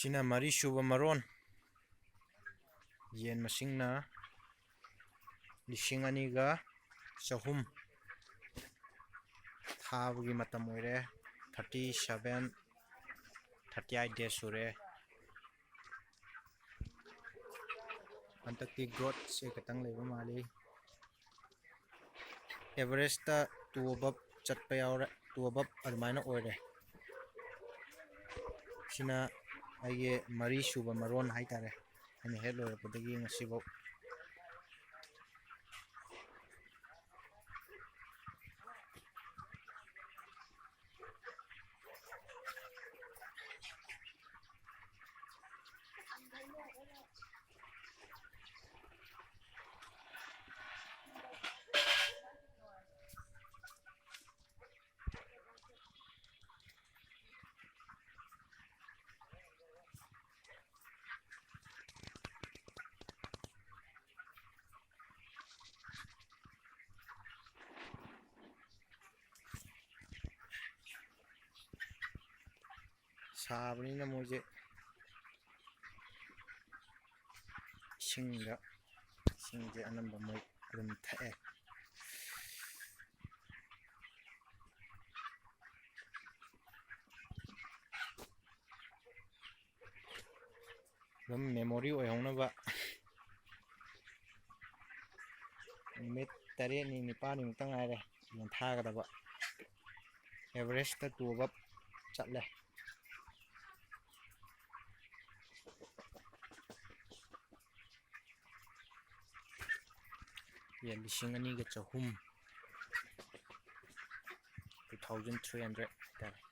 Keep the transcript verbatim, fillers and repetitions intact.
ꯁꯤꯅ ꯃꯔꯤ ꯁꯨꯕ ꯃꯔꯣꯟ꯫ ꯌꯦꯟ ꯃꯁꯤꯡꯅ ꯂꯤꯁꯤꯡ ꯑꯅꯤꯒ ꯆꯍꯨꯝ ꯊꯥꯕꯒꯤ ꯃꯇꯝ ꯑꯣꯏꯔꯦ꯫ Thirty seven, thirty eight days ꯁꯨꯔꯦ꯫ ꯍꯟꯗꯛꯇꯤ growthꯁꯦ ꯈꯤꯇꯪ ꯂꯩꯕ ꯃꯥꯜꯂꯤ꯫ Averageꯇ two above ꯆꯠꯄ ꯌꯥꯎꯔꯦ, two above ꯑꯗꯨꯃꯥꯏꯅ ꯑꯣꯏꯔꯦ꯫ ꯁꯤꯅ ꯑꯩꯒꯤ ꯃꯔꯤ ꯁꯨꯕ ꯃꯔꯣꯟ ꯍꯥꯏꯇꯥꯔꯦ, ꯑꯩꯅ ꯍꯦꯛ ꯂꯣꯏꯔꯛꯄꯗꯒꯤ ꯉꯁꯤꯐꯥꯎ꯫ ꯁꯥꯕꯅꯤꯅ ꯃꯣꯏꯁꯦ ꯏꯁꯤꯡꯗ, ꯏꯁꯤꯡꯁꯦ ꯑꯅꯝꯕ ꯃꯣꯏ ꯑꯗꯨꯝ ꯊꯛꯑꯦ꯫ ꯑꯗꯨꯝ memory ꯑꯣꯏꯍꯧꯅꯕ ꯅꯨꯃꯤꯠ ꯇꯔꯦꯠꯅꯤ ꯅꯤꯄꯥꯜꯅꯤꯃꯨꯛꯇ ꯉꯥꯏꯔꯦ ꯌꯦꯟ ꯊꯥꯒꯗꯕ꯫ Averageꯇ two above ꯆꯠꯂꯦ꯫ ꯌꯦꯟ ꯂꯤꯁꯤꯡ ꯑꯅꯤꯒ ꯆꯍꯨꯝ, two thousand three hundred ꯍꯥꯏꯇꯥꯔꯦ꯫